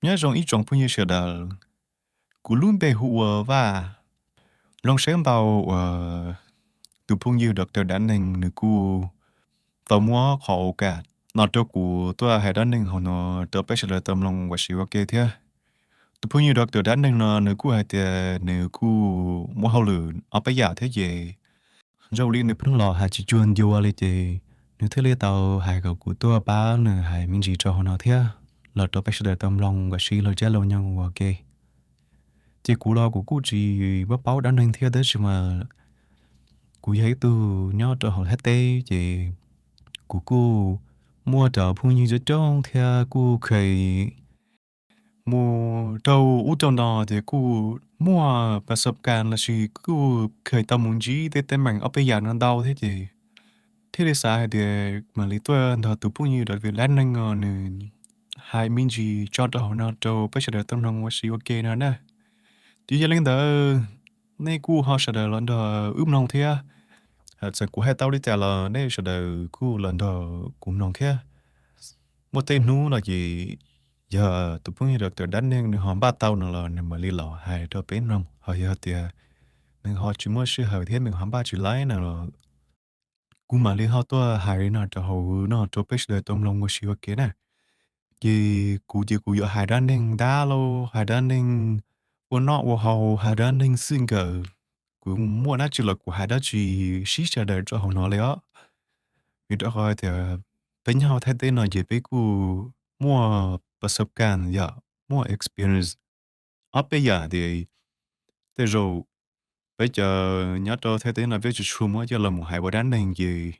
Nyob zoo ib tsoom phooj ywg sawv daws, kuv lub npe hu ua Vaj. Mloog seb npau uas tus phooj ywg doctor dab neeg nws kuj tau muab qhov ua kam no rau kuv tuaj hais dab neeg hauv no rau peb sawv daws tau mloog ua si ua ke thiab. Tus phooj ywg doctor dab neeg no nws kuj hais tias nws kuj muaj hauj lwm ob peb yam thiab ces zoo li nws pheej los hais tsis cuag ncua li ces nws thiaj li tau hais kom kuv tuaj pab nws hais me ntsis rau hauv no thiab los rau peb sawv daws tau mloog ua si los cab los nyoog ua ke. Ces kuv los kuv kuj tsis paub dab neeg thiab tab sis mas kuv yog ib tug nyob rau hauv Thaib teb ces kuv kuj muaj cov phooj ywg coob coob thiab kuj kheev mus rau ub rau no ces kuj muaj pas sab kas lossis kuj kheev tau mus ntsib tej teeb meem ob peb yam no ntau thiab ces thiaj li xav hais tias mam li tuaj nrog tus phooj ywg doctor dab neeg no nws hais me ntsis tso rau hauv no rau peb sawv daws tau mloog ua si ua ke no na. Ces yog li ntawd nej kuj ho sawv daws los nrog wb mloog thiab. Txawm kuv hais tau li cas los nej sawv daws kuj los nrog kuv mloog thiab. Muaj tej hnub no ces yog tus phooj ywg doctor dab neeg nws ho npaj tau no los nws mam li los hais rau peb mloog, ho yog tias nws ho tsis muaj sij hawm thiab nws ho npaj tsis laib no los kuv mam li ho tuaj hais li no rau hauv no rau peb sawv daws tau mloog ua si ua ke na. Ces kuv ces kuv yuav hais dab neeg dab laug, hais dab neeg ua noj ua haus, hais dab neeg xwb nkawm. Kuv muaj dab tsi los kuv hais dab tsi sib sawv daws rau hauv no li os. Vim rau qhov tias peb nyob hauv Thaib teb no ces peb kuj muaj pas sab kas yom, muaj experience ob peb yam tias tej zaum peb cov nyob rau Thaib teb no peb tsis tshua muab coj los mus hais ua dab neeg ces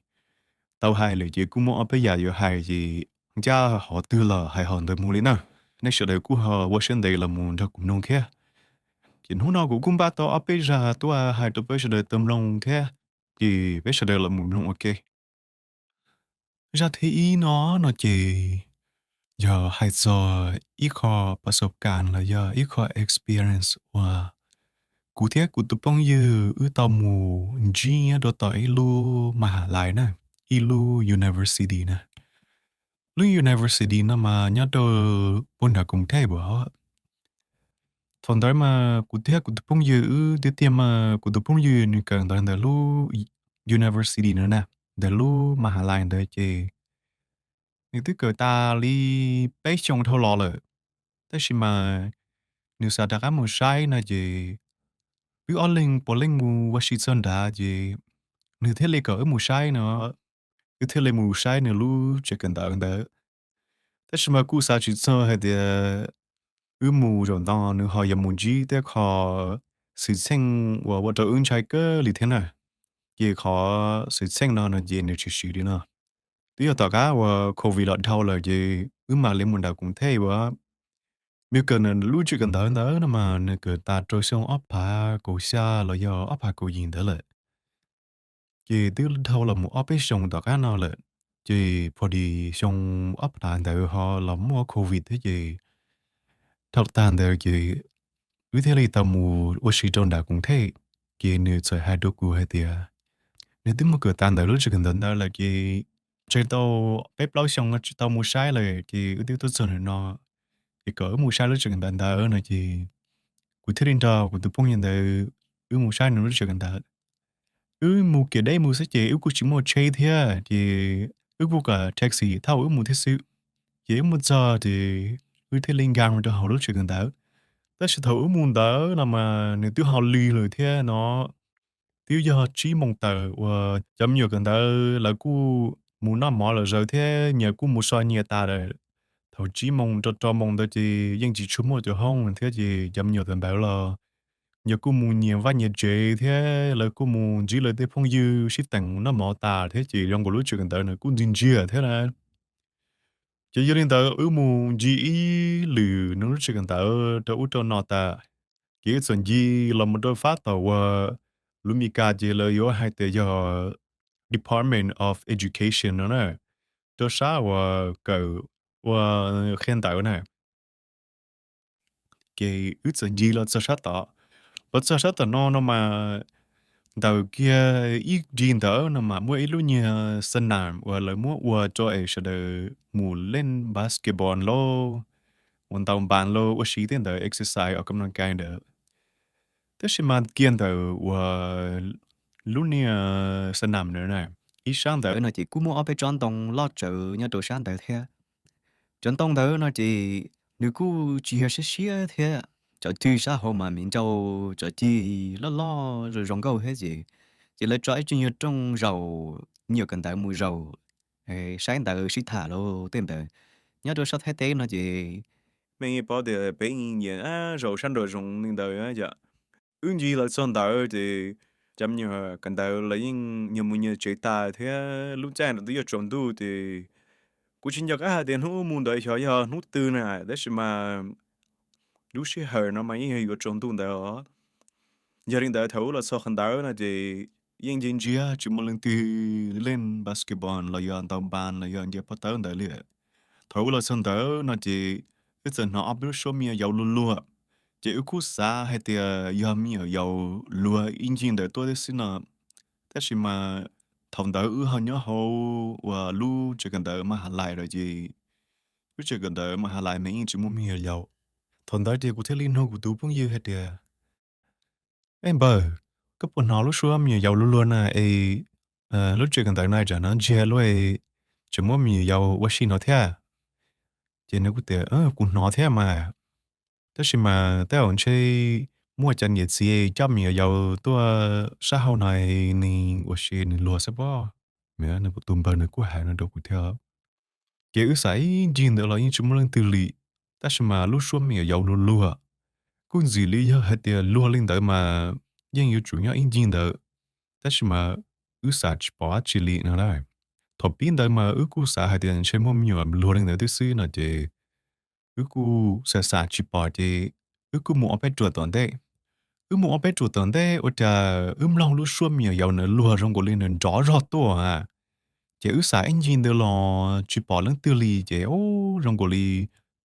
tau hais lawm ces kuj muaj ob peb yam yuav hais ces ncaj hov twg los hais hov ntawd mus li na. Nej sawv daws kuj ho ua siab ntev los mus nrog kuv mloog thiab. Ces hnub no kuv kuj npaj tau ob peb zaj tuaj hais rau peb sawv daws tau mloog thiab, ces peb sawv daws los mus mloog ua ke. Zaj thib ib no no ces yog hais txog ib qho pas sab kas los yog ib qho experience uas kuv thiab kuv tus phooj ywg wb tau mus ntsib nyob rau tom ib lub ma ha lais na, ib lub university na. Lub university no mas nyob rau puag nram koom thej as. Thaum ntawd mas kuv thiab kuv tus phooj ywg wb tiag tiag mas kuv tus phooj ywg nws kawm ntawv ntawm lub university no na, ntawm lub ma ha lais ntawd ces nws twb kawm tas li peb xyoo dhau los lawm. Tab sis mas nws xav rov qab mus saib no ces wb ob leeg puav leej mus ua si txog nrad ces nws thiaj li kom wb mus saib no, wb thiaj li mus saib nws lub tsev kawm ntawv ntawd. Tab sis mas kuj xav tsis txog hais tias wb mus zaum no nws ho yuav mus ntsib tej qho xwm txheej uas ua rau wb ntshai kawg li thiab na. Ces qhov xwm txheej no no ces nws tshwm sim li no. Twb yog tom qab uas covid los dhau lawm ces wb mam li mus nram koom thej uas nws kawm lub tsev kawm ntawv ntawd no mas nws kawm tas rau xyoo ob phav kaum xya los yog ob phav kaum yim ntawd lawm. Ces twb dhau los mus ob peb xyoo tom qab no lawm, ces pho dis xyoo ob phav ntawd ho los muaj covid thiab ces dhau tag ntawd ces wb thiaj li tau mus ua si rau nram koom thej. Ces nws txawm hais rau kuv hais tias nws twb mus kawm tas ntawm lub tsev kawm ntawv ntawd lawm ces ntshe tau peb plaub xyoo no tsis tau mus saib lawm ces wb twb tuaj txog ntawm no, ces kom wb mus saib lub tsev kawm ntawv ntawd no ces kuv thiaj li nrog kuv tus phooj ywg ntawd wb mus saib nws lub tsev kawm ntawv. Wb mus kev deb mus xwb ces wb kuj tsis muaj tsheb thiab ces wb kuj kam taxi thauj wb mus thiab xwb. Ces wb mus txog ces wb thiaj li nkag mus rau hauv lub tsev kawm ntawv. Tab sis thaum wb mus ntawd no mas nws twb ho lig lawm thiab no, twb yog tsib moos tawm uas cov me nyuam kawm ntawv lawv kuj mus noj mov lawm zaws thiab nyias kuj mus so nyias tas lawm. Thaum tsib moos rau rau moos ntawd ces yeej tsis tshua muaj cov hoob thiab ces cov me nyuam kawm ntawv los nyias kuj mus nyias vaj nyias tsev thiab lawv kuj mus ntsib lawv tej phooj ywg sib teem mus noj mov tas thiab ces zoo nkaus lub tsev kawm ntawv nws kuj ntxiag ntsiag thiab na. Ces yog li ntawd wb mus ncig ib lwm nws lub tsev kawm ntawv rau ub rau no tas, ces wb txawm ncig los mus rau fab tom uas lub Mis Kas ces lawv yuav hais tias yog Department of Education no na, rau sab uas kawm ua qhia ntawv na. Ces wb txawm ncig los txog sab tod. Los txog sab tom no no mas ntawm kiag ib ncig ntawd no mas muaj ib lub nyuag xab nam uas lawv muab ua rau es sawv daws mus leej basketball lauj, ua ntaus npas los ua si tej ntawd, exercise, o kab noj kai ntawd. Tab sis mas kiag ntawm uas lub niag xa nam ntawd na, ib sab ntawd no ces kuj muaj ob peb tsob ntoo loj tsawv nyob rau sab ntawd thiab. Cov ntoo ntawd no ces nws kuj tsis yog siab siab thiab, cov cig sab hauv mas me ncau, cov cig loj loj zoo zoo nkauj thiab ces, ces lawv tso ib tug nyuag rooj zaum, nyuam kawm ntawv mus zaum, saib ntawv sib tham los tej ntawd. Nyob rau sab Thaib teb no ces mej yeej paub tias peb nyiam zaum sab nraum zoov li ntawd yom. Wb ncig los txog ntawd ces cov me nyuam kawm ntawv los yeej nyuag mus nyuag tsev tas thiab, lub caij ntawd twb yuav tsaus ntuj ces kuv tsis nco qab hais tias hnub wb mus ntawd xyov yog hnub twg na, tab sis mas lub sij hawm no mas yeej yog yuav tsaus ntuj ntawd os. Yog li ntawd thaum wb los txog qhov ntawd no ces yeej ntsia ntsia tsis muaj leej twg leej basketball los yog ntaus npas los yog nce pob tawb ntawd li. Thaum wb los txog ntawd no ces wb txawm hnov ob peb lub suab me nyuam yaus luag luag, ces wb kuj xav hais tias yog me nyuam yaus luag ib ncig ntawd tuaj tib xwb no. Tab sis mas thaum ntawd wb ho nyob hauv uas lub tsev kawm ntawv mas ha lais lawm ces, lub tsev kawm ntawv mas ha lais mas yeej tsis muaj me nyuam yaus. Thaum ntawd ces kuv thiaj li nug kuv tus phooj ywg hais tias, Ej npawg, koj puas hnov lub suab me nyuam yaus luag luag na es lub tsev kawm ntawv no tsam no ntsiag luaj, tseem muaj me nyuam yaus ua si no thiab? Ces nws kuj tias, Kuv hnov thiab mas, tab sis mas tej zaum ntshe muaj cov niam txiv coj me nyuam yaus tuaj sab hauv no, nws ua si nws luag xwb pob. Tus npawg nws kuj hais no rau kuv thiab. Ces wb xav ib ncig ntawd los yeej tsis muaj leej twg li, tab sis mas lub suab me nyuam yaus luag luag, kuj ntxim li yog hais tias luag li ntawd mas yeej yuav tsum nyob ib ncig ntawd, tab sis mas wb xav tsis pom dab tsi li no na. Thaum pib ntawd mas wb kuj xav hais tias ntshe muaj me nyuam luag li ntawd twb xwb no ces wb kuj xav xav tsis pom ces wb kuj mus ob peb ruam tom ntej. Wb mus ob peb ruam tom ntej ua cas wb mloog lub suab me nyuam yaus ntawd luag zoo nkaus li nws nrov zog tuaj a. Ces wb xav ib ncig ntawd los tsis pom leej twg li ces zoo nkaus li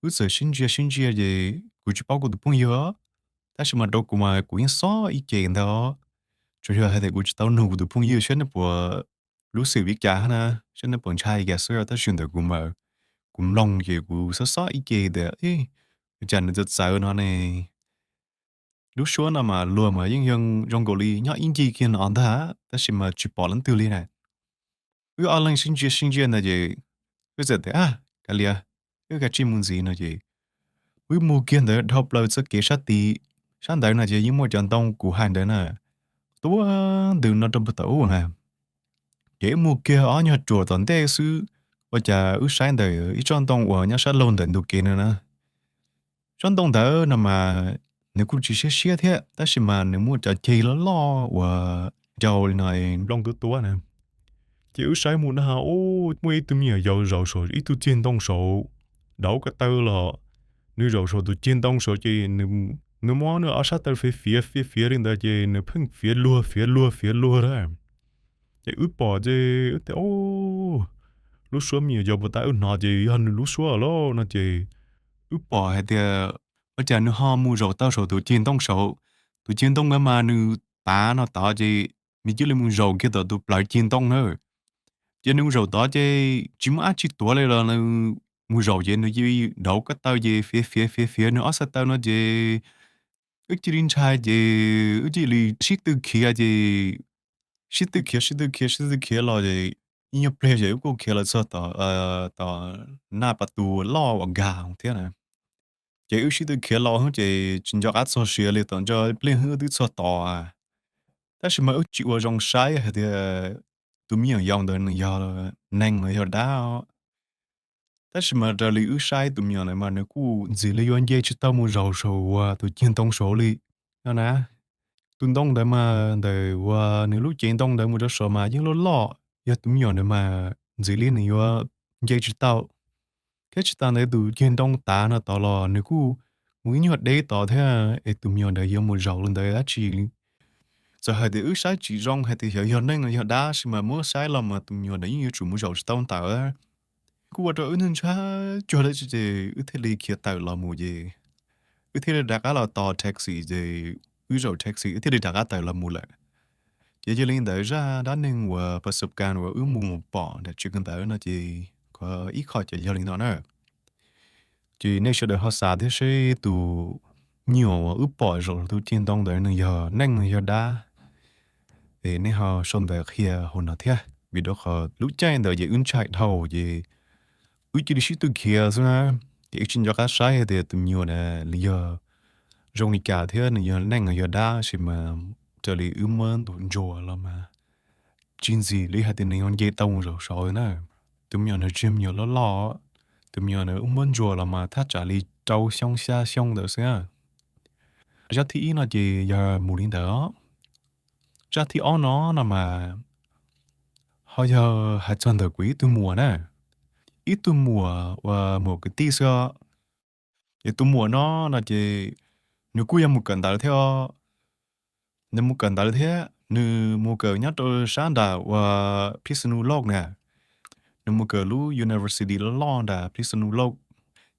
wb txawm sib ntsia sib ntsia ces kuv tsis paub kuv tus phooj ywg, tab sis mas rau kuv mas kuv yeej xob ib ce ntag. Tsuas yog hais tias kuv tsis tau nug kuv tus phooj ywg saib nws puas lub xwm li cas na, saib nws puas ntshai li cas xwb, tab sis ntawm kuv mas kuv mloog ces kuv xob xob ib ce tias, Ua cas nws txawv txawv no ne? Lub suab no mas luag mas yeej zoo nkaus li nyob ib ncig kiag no ntag, tab sis mas tsis pom leej twg li na. Wb ob leeg sib ntsia sib ntsia ntawd ces wb txawm tias, Kav liam, wb kav tsij mus ntxiv no ces wb mus kiag ntawd dhau plaws txoj kev sab tid. Sab ntawd no ces yeej muaj cov ntoo kuv hais ntawd na, tuaj ntws no rau puag tom ub na. Ces wb mus kiag ob nyuag ruam tom ntej xwb, ua cas wb saib ntawm ib tsob ntoo uas nyob sab laug ntawm ntug kev no na, tsob ntoo ntawd no mas nws kuj tsis siab siab thiab, tab sis mas nws muaj cov ceg loj loj uas ncau li no, nplooj tuab tuab na. Ces wb saib mus na, muaj ib tug me nyuam yaus zaum saum ib tug ceg ntoo saud, dauv ko taw los. Nws zaum saum tus ceg ntoo saud ces nws muab nws ob sab taw fiav fiav fiav fiav li ntawd ces nws pheej fiav luag fiav luag fiav luag lawm. Ces wb pom ces wb tias, Lub suab me nyuam yaus puag ta wb hnov ces yog nws lub suab lawm no ces wb pom hais tias, Ua cas nws ho mus zaum tau saum tus ceg ntoo saud? Tus ceg ntoo ntawd mas nws tav no tod ces nws cia li mus zaum kiag tom tus plawv ceg ntoo na. Ces nws mus zaum tod ces tsis muaj dab tsi tuav li los nws mus zaum ces nws cia li dauv ko taw ces fiav fiav fiav fiav nws ob sab taw no ces wb cia li ntshai ces wb cia li sib tw khiav ces sib tw khiav sib tw khiav sib tw khiav los ces ib nyuag pliag ces wb kuj khiav los txog tom, tom naj pas tus loj uas nkag thiab na. Ces wb sib tw khiav los ces tsis nco qab txog siav li, tom ntej ib pliag wb twb txog tod. Tab sis mas wb tsis ua zoo saib hais tias tus me nyuam yaus ntawd nws yog neeg los yog dab. Tab sis mas raws li wb saib tus me nyuam ntawd mas nws kuj ntxim li yuav nce tsis tau mus zaum saum uas tus ceg ntoo saud li no na. Tus ntoo ntawd mas ntawm uas nws lub cev ntoo ntawd mus rau saud mas yeej loj loj, yog tus me nyuam ntawd mas ntxim li nws yuav nce tsis tau. Thiab tsis tas ntawd tus ceg ntoo tav no tod los nws kuj mus ib nyuag deb tod thiab es tus me nyuam ntawd yuav mus zaum li ntawd dab tsi li. Txawm hais tias wb saib tsis zoo hais tias xyov yog neeg los yog dab, tab sis mas muab saib los mas tus me nyuam ntawd yeej yuav tsum mus zaum tsis tau ntawd. Kuj ua rau wb ntshai cuag dab tsi ces wb thiaj li khiav tawm los mus ces wb thiaj li rov qab los tos taxi ces wb zaum taxi wb thiaj li rov qab tawm los mus lawm. Ces yog li ntawd zaj dab neeg uas pas sab kas uas wb mus pom nram tsev kawm ntawv no ces qhov ib qho ces yog li no na. Ces nej sawv daws ho xav thiab seb tus me nyuam uas wb pom zaum tus ceg ntoo ntawd nws yog neej yog dab, es nej ho sau ntawv qhia hauv no thiab, vim rau qhov lub caij ntawd ces wb ntshai dhau ces wb cia li sib tw khiav xwb na. Ces wb tsis nco qab saib tias tus me nyuam na nws yog zoo li cas thiab nws yog neej yog dab, tab sis mas raws li wb muab ntaus ntsuas los mas tsis ntxim li hais tias nws yuav nce tau mus zaum saud na. Tus me nyuam nws tsis yog me nyuam loj loj, tus me nyuam nws wb muab ntsuas los mas thaj tsam li rau xyoo xya xyoo ntawd xwb. Zaj thib ib no ces yog mus li ntawd. Zaj thib ob no no mas ho yog hais txog ntawm kuv ib tug muam na, ib tug muam uas muam kwv tij xwb. Ces tus muam no no ces nws kuj yog mus kawm ntawv thiab. Nws mus kawm ntawv thiab, nws mus kawm nyob rau sab nram uas Phij Xa Nus Loj na. Nws mus kawm lub university loj loj nram Phij Xa Nus Loj.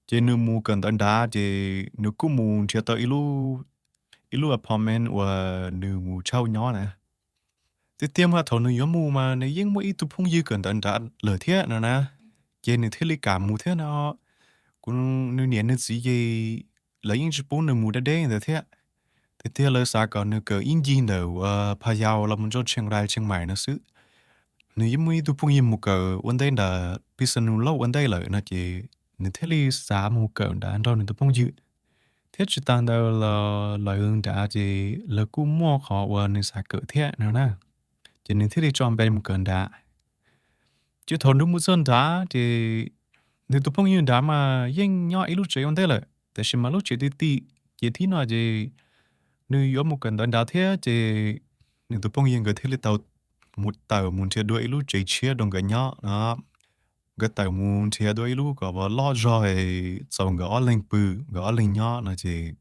Ces nws mus kawm ntawv nrad ces nws kuj mus nrhiav tau ib lub apartment uas nws mus ntshauj nyob na. Tiag tiag mas thaum nws yuav mus mas nws yeej muaj ib tug phooj ywg kawm ntawv nrad lawm thiab no na, ces nws thiaj li kam mus thiab no. Kuv, nws niam nws txiv ces lawv yeej tsis pub nws mus deb deb ntawd thiab. Tiag tiag lawv xav kom nws kawm ib ncig ntawm uas Pha Yau los mus rau Tsheej Rai Tsheej Maim no xwb. Nws yeej muaj ib tug phooj ywg mus kawm ua ntej nram Phij Xa Nus Loj ua ntej lawm no ces nws thiaj li xav mus kawm nrad nrog nws tus phooj ywg. Thiab tsis tas ntawd los lawv nrad ces lawv kuj muaj qhov uas nws xav kawm thiab no na, ces nws thiaj li tso npe mus kawm nrad. Ces thaum nws mus txog nrad ces nws tus phooj ywg nrad mas yeej nyob ib lub tsev ua ntej lawm, tab sis mas lub tsev ti ti, ces thib no ces nws yuav mus kawm ntawv nrad thiab ces nws tus phooj ywg nkawd thiaj li tau mus tawm mus nrhiav dua ib lub tsev tshiab rau nkawd nyob no. Nkawd tawm mus nrhiav dua ib lub kom loj zog txaus nkawd ob leeg pw, nkawd ob leeg nyob no ces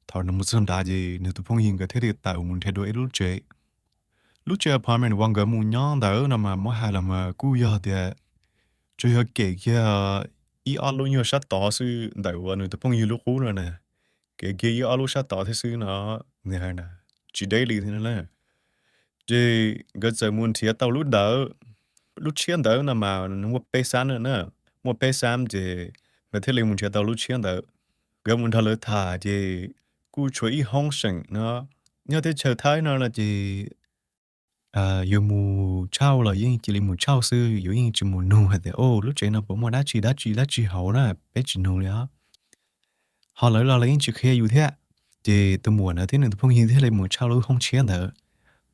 thaum nws mus txog nrad ces nws tus phooj ywg nkawd thiaj li tawm mus nrhiav dua ib lub tsev. Lub tsev apartment uas nkawd mus nyob ntawd no mas muab hais los mas kuj yog tias tsuas yog kem kiag ib ob lub nyuag sab tod xwb ntawm uas nws tus phooj ywg lub qub no na, kem kiag ib ob lub sab tod thiab xwb no, nws hais na, tsis deb li thiab na. Ces nkawd txawm mus nrhiav tau lub ntawd, lub tshiab ntawd no mas muaj peb xab na, muaj peb xab ces nkawd thiaj li mus nrhiav tau lub tshiab ntawd. Nkawd mus nrog lawv tham ces kuj tshuav ib hoob seem no, nyob teb chaws Thaib no no ces yus mus tshauj los yeej cia li mus tshauj xwb, yus yeej tsis mus nug hais tias, o, lub tsev no puas muaj dab tsi dab tsi dab tsi hauv na, peb tsis nug li os. Ho lawv los lawv yeej tsis qhia yus thiab. Ces tus muam na thiab nws tus phooj ywg thiaj li mus tshauj lub hoob tshiab ntawd.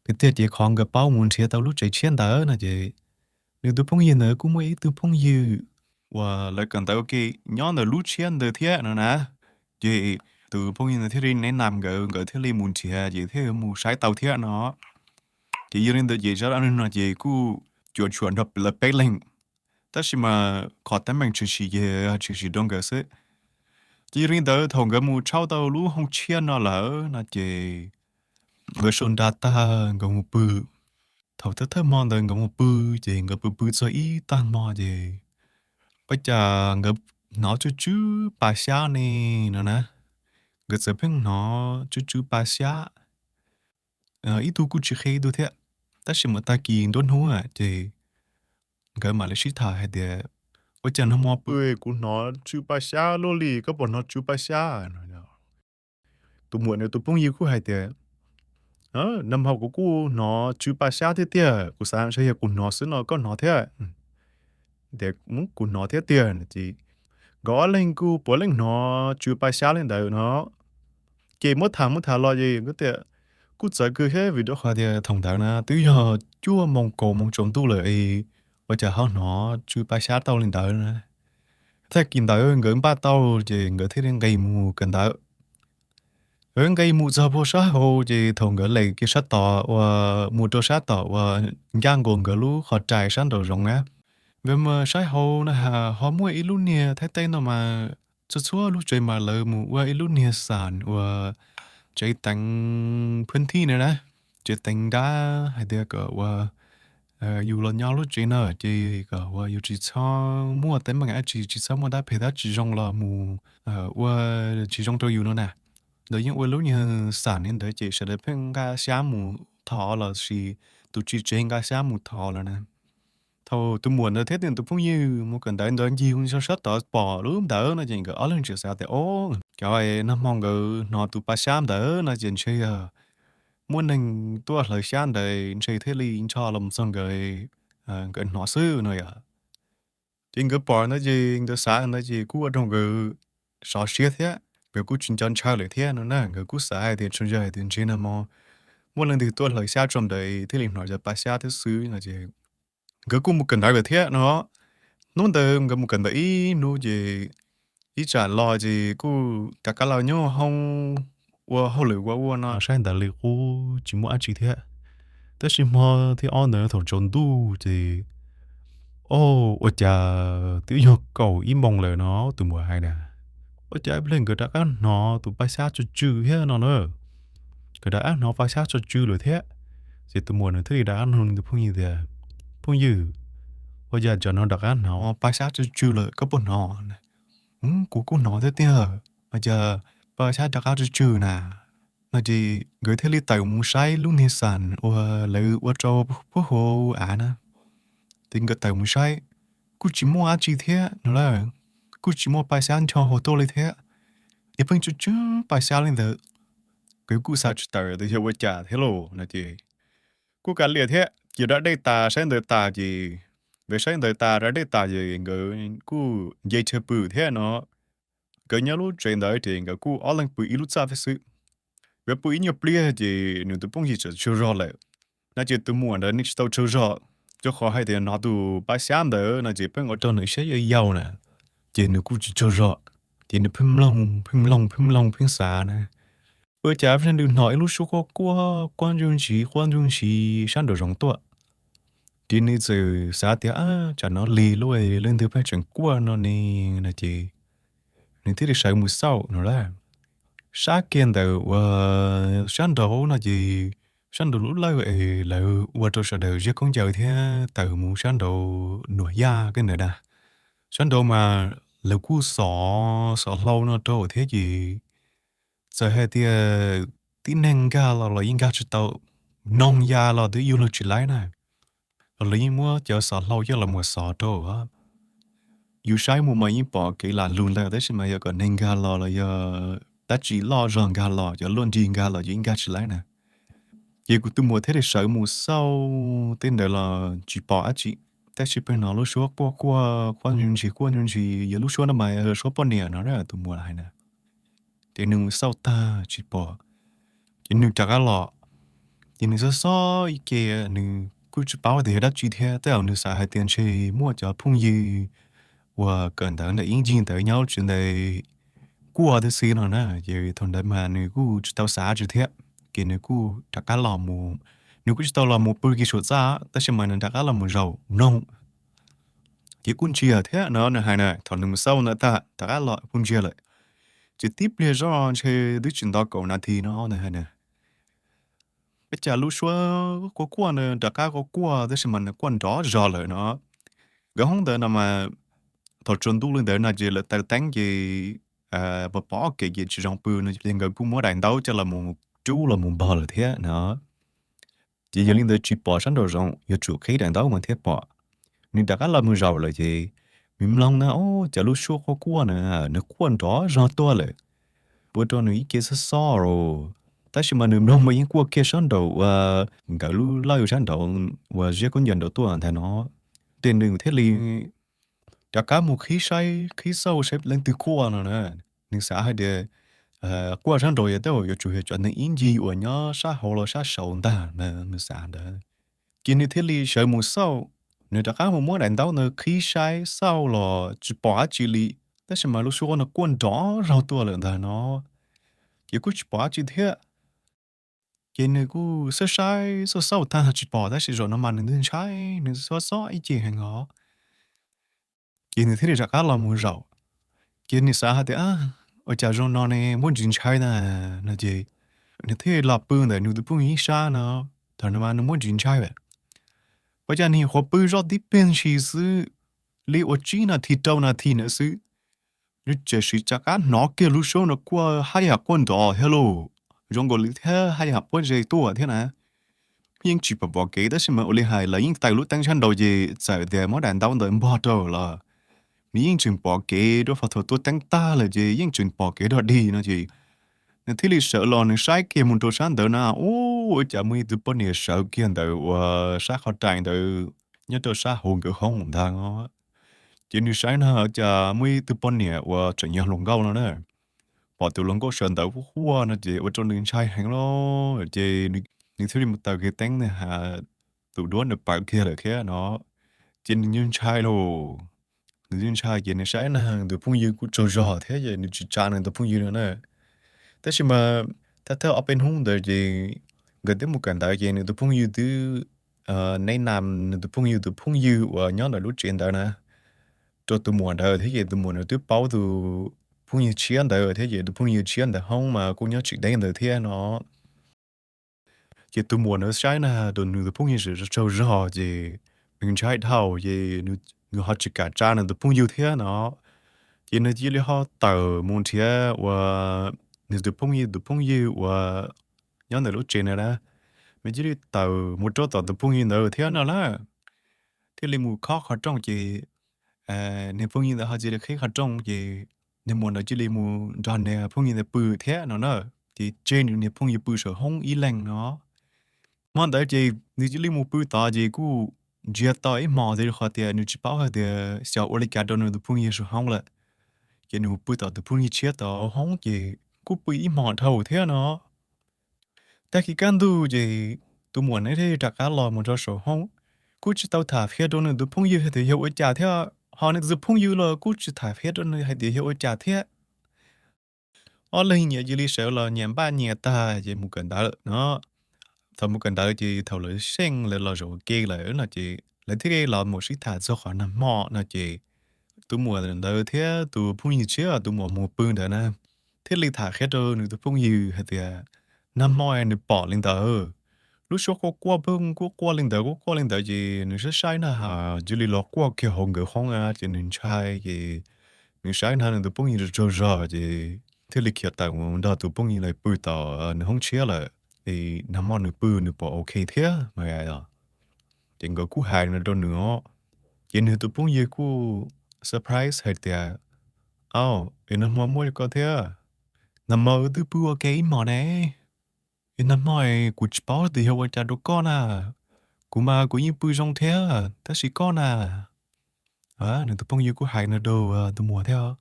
Tiag tiag ces qhov nkawd paub mus nrhiav tau lub tsev tshiab ntawd no ces nws tus phooj ywg ntawd kuj muaj ib tug phooj ywg uas lawv kawm ntawv ua ke nyob ntawm lub tshiab ntawd thiab no na. Ces tus phooj ywg ntawd thiaj li neb nam nkawd, nkawd thiaj li mus nrhiav ces thiaj mus saib tau thiab no. Ces yog li ntawd ces zaj dab neeg no ces kuj cuam tshuam nrog lawv peb leeg, tab sis mas qhov teeb meem tshwm sim ces tshwm sim rau nkawd xwb. Ces yog li ntawd thaum nkawd mus tshauj tau lub hoob tshiab no lawm no ces nkawd sau nra tag nkawd mus pw. Thaum thawj thawj hmo ntawd nkawd mus pw ces nkawd pw pw txog ib tag hmo ces ua cas nkawd hnov tsw tsw pa xyab ne no na. Nkawd txawm pheej hnov tsw tsw pa xyab, ib tug kuj tsis qhia ib tug thiab. Tab sis mas tag kis nruab hnub ces nkawd mam li sib tham hais tias, ua cas nag hmo pw kuv hnov tsw pa xyab luaj li, koj puas hnov tsw pa xyab? Tus muam nws tus phooj ywg kuj hais tias, nag hmo kuv kuj hnov tsw pa xyab thiab tiag, kuv xav ntshe yog kuv hnov xwb no koj hnov thiab. Tias kuv hnov thiab tiag. Nkawd ob leeg kuj puav leej hnov tsw pa xyab li ntawd no. Ces muab tham muab tham los ces tias kuj txawv kawg thiab vim rau qhov tias thaum ntawd na twb yog cuaj moos kaum moos tsaus ntuj lawm, ua cas ho hnov tsw pa xyab tau li ntawd na. Tag kis ntawd nkawd npaj tau ces nkawd thiaj li nqis mus kawm ntawv. Nkawd nqis mus txog puag sab hauv ces thaum nkawd lees kiag sab tod uas mus rau sab tom uas ncaj nkaus nkawd lub qhov rais sab nraum zoov na, nkawd mus saib hauv na, ho muaj ib lub niag thaib teb no mas txhua txhua lub tsev mas lawv mus ua ib lub niag xam uas tsev teev phwb thij na na, tsev teev nrab hais tias kom uas yus los nyob lub tsev no ces kom uas yus tsis txhob muaj teeb meem dab tsi, tsis txhob muaj dab phem dab tsi zoo los mus ua tsis zoo rau yus no na. Ntawd yeej ua lub niag xam li ntawd ces sawv daws pheej nqa xyab mus thov los sis tus tswv tsev nqa xyab mus thov lawm na. Thaum tus muam ntawd thiab nws tus phooj ywg mus kawm ntawv ntawd ncig mus sab tod pom lub ntawd no ces nkawd ob leeg tseem xav tias, o, cov nag hmo nkawd hnov tus pa xyab ntawd no ces ntshe yog muaj neeg tuaj hlawv xyab ntawd ntshe thiaj li ncho los txog nkawd, nkawd hnov xwb no yom. Ces nkawd pom ntawd ces nkawd xav ntawd ces kuj ua rau nkawd sov siab thiab nkawd kuj tsis nco ntshaw lawm thiab no na. Nkawd kuj xav hais tias tsuas yog hais tias ntshe nag hmo muaj leej twg tuaj hlawv xyab tso ntawd thiaj li hnov cov pa xyab thiab xwb no ces nkawd kuj mus kawm ntawv lawm thiab no. Hnub ntawd nkawd mus kawm ntawv ib hnub ces ib tsam los ces kuj rov qab los nyob hauv ua hauj lwm ua ua no saib ntawv li qub tsis muaj dab tsi thiab. Tab sis hmo thib ob ntawd thaum tsaus ntuj ces, o, ua cas twb yog kaum ib moos lawm no, tus muam hais na, ua cas ib pliag nkawd rov qab hnov tus pa xyab tsw tsw thiab no na. Nkawd rov qab hnov pa xyab tsw tsw lawm thiab. Ces tus muam nws thiaj li rov qab nug nws tus phooj ywg tias, phooj ywg, ua cas tsam no rov qab hnov pa xyab tsw tsw lawm koj puas hnov? Kuv kuj hnov thiab tiag, ua cas pa xyab rov qab tsw tsw na. No ces nkawd thiaj li tawm mus saib lub niag xam uas lawv ua rau puag hauv av na. Ces nkawd tawm mus saib, kuj tsis muaj dab tsi thiab no lawm, kuj tsis muaj pa xyab ncho hauv tuaj li thiab. Ces pheej tsw tsw pa xyab li ntawd. Nkawd kuj xav tsis tawm tias yog ua cas thiab lauj no ces kuj kav liam thiab cia rab dej tas saib ntawv tas ces, nkawd saib ntawv tas rab dej tas ces nkawd kuj nce chaw pw thiab no. Nkawd nyob lub tsev ntawd ces nkawd kuj ob leeg pw ib lub txaj thiab xwb. Nkawd pw ib nyuag pliag ces nws tus phooj ywg txawm tsaug zog lawm. No ces tus muam ntawd nws tsis tau tsaug zog, rau qhov hais tias hnov tus pa xyab ntawd no ces pheej ua rau nws siab yau yau na, ces nws kuj tsis tsaug zog. Ces nws pheej mloog pheej mloog pheej mloog pheej xav na, ua cas pheej hnov ib lub suab quaj quaj quaj ntsuj ntsis quaj ntsuj ntsis sab nraum zoov tuaj. Ces nws txawm xav tias, tsam no lig lub, leej twg pheej tseem quaj no ne, no ces nws thiaj li sawv mus xauj no lawm. Sab kiag ntawm uas sab nraud no ces sab nraud lub lawj es lawv ua rau sawv daws ziab khaub ncaws thiab tawm mus sab nraud nuam yaj kiag ntawd na. Sab nraud mas lawv kuj xov xov hlau no rau thiab ces txawm hais tias tib neeg nkag los los yeej nkag tsis tau, noog ya los twb yuav luag tsis laib na. Los lawv yeej muab cov xov hlau coj los mus xov rau. Yus saib mus mas yeej pom kev lam lug ntawd tab sis mas yog kom neeg nkag los los yog dab tsi loj zog nkag los, cov luaj nrig nkag los ces yeej nkag tsis laib na. Ces kuv tus muam thiaj li sawv mus xauj tej ntawd los tsis pom dab tsi, tab sis pheej hnov lub suab quaj quaj quaj ntsuj ntsis quaj ntsuj ntsis, yog lub suab no mas suab poj niam no na, tus muam hais na. Ces nws mus xauj tag tsis pom, ces nws rov qab los. Ces nws xob xob ib ce, nws kuj tsis paub tias yog dab tsi thiab, tej zaum nws xav hais tias ntshe muaj cov phooj ywg uas kawm ntawv ntawm ib ncig ntawd nyob lub tsev ntawd quaj thiab xwb no na. Ces thaum ntawd mas nws kuj tsis tau xav dab tsi thiab, ces nws kuj rov qab los mus, nws kuj tsis tau los mus pw kiag saum txaj tab sis mas nws rov qab los mus zaum mloog. Ces kuj ntsia thiab no nws hais na, thaum nws mus xauj ntawd tag rov qab los kuj ntsia lawm. Ces tib pliag zoj ntshe twb tsis nto kaum nas this no nws hais na, ua cas lub suab quaj quaj na rov qab quaj quaj tab sis mas nws quaj nrov zog lawm no. Nkawd hoob ntawd no mas thaum tsaus ntuj li ntawd no ces lawv taws teeb ces pom pom kev ces tsis zoo pw no ces nkawd kuj muab daim ntaub coj los mus rub los mus npog lawm thiab no. Ces yog li ntawd tsis pom sab nraum zoov, yuav tsum qhib daim ntaub mas thiaj pom. Nws rov qab los mus zaum lawm ces nws mloog na, o, cas lub suab quaj quaj na, nws quaj nrov zog tuaj lawm, ua rau nws ib ce xob xob los. Tab sis mas nws mloog mas yeej quaj kiag sab nraum uas nkawd lub lawj sab nraud uas ziab khaub ncaws nraud tuaj ntag no. Ces nws thiaj li rov qab mus qhib saib qhib xauj saib leej twg quaj no na. Nws xav hais tias quaj sab nraud yog tej zaum yuav tsum yog cov neeg ib ncig uas nyob sab hauv los sab saud ntag na, nws xav ntawd. Ces nws thiaj li sawv mus xauj, nws rov qab mus muab daim ntaub ntawd qhib saib xauj los tsis pom dab tsi li, tab sis mas lub suab no quaj nrov zog tuaj lawm ntag no. Ces kuj tsis pom dab tsi thiab. Ces nws kuj xauj saib xauj xauj tag tsis pom tab sis zaum no mas nws ntshai, nws xob xob ib ce heev os. Ces nws thiaj li rov qab los mus zaum. Ces nws xav hais tias, ua cas zoo no ne, muaj ntsis ntshai na, no ces nws thiaj los pw ntawm nws tus phooj ywg ib sab no. Thaum no mas nws muaj ntsis ntshai lawm, ua cas nws nyuam qhuav pw zoj tib pliag ntshis xwb, li uas tsib nas this rau nas this ntawd xwb, nws tseem sim rov qab hnov kiag lub suab no quaj haj yam quaj nrov thiab lauj, zoo nkaus li thiab haj yam pob zeb tuaj thiab na. yeej tsis pom pom kev, tab sis mas ua li hais lawv yeej taws lub teeb sab nraud ces txawm tias muab daim ntaub ntawd npog rau los nws yeej tseem pom kev rau qhov thaum tua teeb tag lawm ces yeej tseem pom kev dog dig no ces nws thiaj li sawv los nws saib kiag mus rau sab ntawd na, ua cas muaj ib tug poj niam sawv kiag ntawd uas sab qhov rais ntawd nyob rau sab hauv nkawd hoob ntag. Ces nws saib na cas muaj ib tug poj niam uas tseem yog hluas nkauj no na, pom tus hluas nkauj sawv ntawd quaj quaj no ces ua rau nws ntshai heev lawm ces nws thiaj li mus taws kiag teeb na has tus duab nws pawv kiag lawm thiab no. Ces nws ntshai lauj, nws ntshai ces nws saib na tus phooj ywg kuj tsaug zog thiab ces nws tsis tsa nws tus phooj ywg no na. Tab sis mas thawj thawj ob peb hnub ntawd ces nkawd twb mus kawm ntawv ces nws tus phooj ywg twb neb nam nws tus phooj ywg tus phooj ywg uas nyob ntawm lub tsev ntawd na rau tus muam ntawd thiab ces tus muam ntawd twb paub tus phooj ywg tshiab ntawd thiab ces tus phooj ywg tshiab ntawd hoob mas kuj nyob tsis deb ntawd thiab no. Ces tus muam ntawd saib na rau nws tus phooj ywg tsaug zog ces nws ntshai dhau ces nws ho tsis kam tsa nws tus phooj ywg thiab no. Ces nws cia li ho tawm mus nrhiav uas nws tus phooj ywg tus phooj ywg uas nyob ntawm lub tsev ntawd na, nws cia li tawm mus rau tom tus phooj ywg ntawd thiab no na. Thiaj li mus khob qhov rooj ces niag phooj ywg ntawd ho cia li qhib qhov rooj ces niag muam ntawd cia li mus nrog niag phooj ywg ntawd pw thiab no na. Ces tseg nws niag phooj ywg pw saum hoob ib leeg no. Hmo ntawd ces nws cia li mus pw tod ces kuj ntsiag to ib hmos tiag rau qhov tias nws tsis paub hais tias xyov ua li cas rau nws tus phooj ywg saum hoob lawm. Ces nws mus pw tom tus phooj ywg tshiab tom hoob ces kuj pw ib hmos dhau thiab no. Tag kis kaj ntug ces tus muam ntawd thiaj rov qab los mus rau saum hoob, kuj tsis tau tham qhia rau nws tus phooj ywg hais tias yog ua cas thiab, ho nws tus phooj ywg los kuj tsis tham qhia rau nws hais tias yog ua cas thiab. Ob leeg nyias cia li sawv los nyias npaj nyias tag ces mus kawm ntawv no. Thaum mus kawm ntawv ces thaum lawv xyeej lawv los zaum ua ke lawm no ces lawv thiaj li los mus sib tham txog qhov nag hmo no ces tus muam ntawd thiab tus phooj ywg tshiab tus muam mus pw ntawd na thiaj li tham qhia rau nws tus phooj ywg hais tias nag hmo nws pom li ntawd, lub suab quaj quaj pheej quaj quaj li ntawd quaj quaj li ntawd ces nws saib saib na has cia li los quaj kiag hauv nkawd hoob ces nws ntshai ces nws saib na nws tus phooj ywg tsaug zog ces thiaj li khiav tawm mus nrog tus phooj ywg lawv pw tom nws hoob tshiab lawm. Es nag hmo nws pw nws pom ok thiab mas. Ces nkawd kuj hais no rau nws os. Ces nws tus phooj ywg kuj surprise hais tias, Au, es nag hmo muaj li ko thiab? Nag hmo wb twb pw ua ke ib hmos ne. Es nag hmo kuv tsis paub tias yog ua cas rau koj na. Kuv mas kuv yeej pw zoo thiab, tab sis koj na? Nws tus phooj ywg kuj hais no rau tus muam thiab,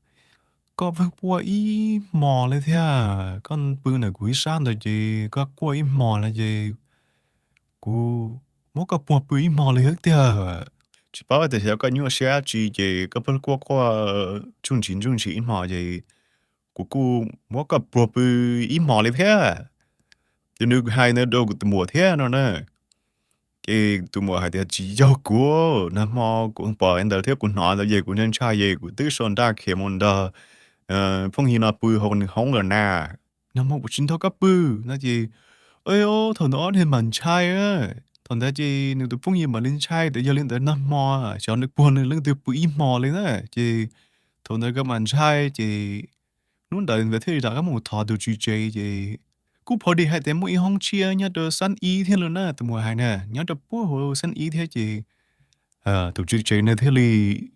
Koj pheej quaj ib hmos li thiab, koj pw ntawm kuv ib sab ntawd ces koj quaj ib hmos li ces kuv muab koj puag pw ib hmos li thiab tiag. Tsis paub tias xyov koj nyuaj siab dab tsi ces koj pheej quaj quaj ntsuj ntsis ntsuj ntsis ib hmos ces kuv kuj muab koj puag pw ib hmos li thiab. Ces nws hais ntawd rau tus muam thiab no na. Ces tus muam hais tias, Tsis yog kuv, nag hmo kuv pom li ntawd thiab kuv hnov ntawd ces kuv ntshai ntshai ces kuv twb so nraj khiav mus nrog phooj ywg no pw hauv nws hoob lawm na. Nag hmo kuv tsis nrog koj pw no ces, thaum ntawd ob niag mam ntshai. Thaum ntawd ces nws tus phooj ywg mam li ntshai tias yog li ntawd nag hmo xyov nws puag nws leej twg pw ib hmos li na. Ces thaum ntawd nkawd mam ntshai ces hnub ntawd nkawd thiaj li rov qab mus thov tus tswv tsev ces kuj pom dheev hais tias muaj ib hoob tshiab nyob rau xab ib thiab li na, tus muam hais na, nyob rau puag hauv xab ib thiab ces tus tswv tsev na thiaj li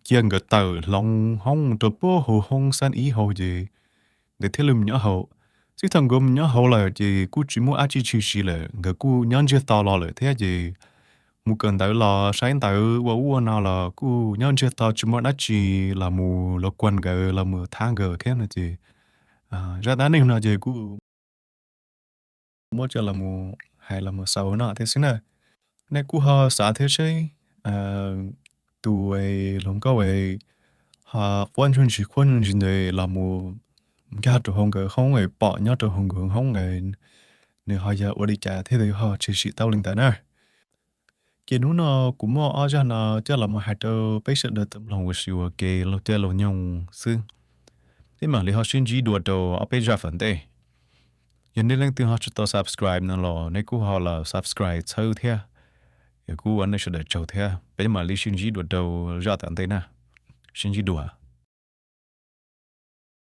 cia nkawd tawm hloov hoob rau puag hauv hoob xab ib hauv ces nkawd thiaj li mus nyob hauv. Txij thaum nkawd mus nyob hauv lawm ces kuj tsis muaj dab tsi tshwm sim lawm, nkawd kuj nyob ntsiag to los lawm thiab ces mus kawm ntawv los saib ntawv ua ub ua no los kuj nyob ntsiag to tsis muaj dab tsi los mus los kuag nkawd los mus thab nkawd thiab no ces zaj dab neeg no ces kuj muab coj los hais los mus xaus no thiab xwb na. Nej kuj ho xav thiab seb tus hluas nkauj ho quaj ntsuag ntsis quaj ntsuag ntsis ntawd los mus nkag rau hauv nkawd hoob pom nyob rau hauv nkawd hoob, nws ho yog ua li cas thiaj li ho tshwm sim tau li ntawd na. Ces hnub no kuv muaj ob zaj no coj los mus hais rau peb sawv daws tau mloog ua si ua ke laug caij laug nyoog xwb. Peb mam li ho sib ntsib dua rau ob peb zaj tom ntej. Yog nej leej twg ho tsis tau subscribe no los nej kuj ho los subscribe txhawb thiab. Kuj ua nej sawv daws tsaug thiab, peb mam li sib ntsib dua rau zaj tom ntej na. Sib ntsib dua.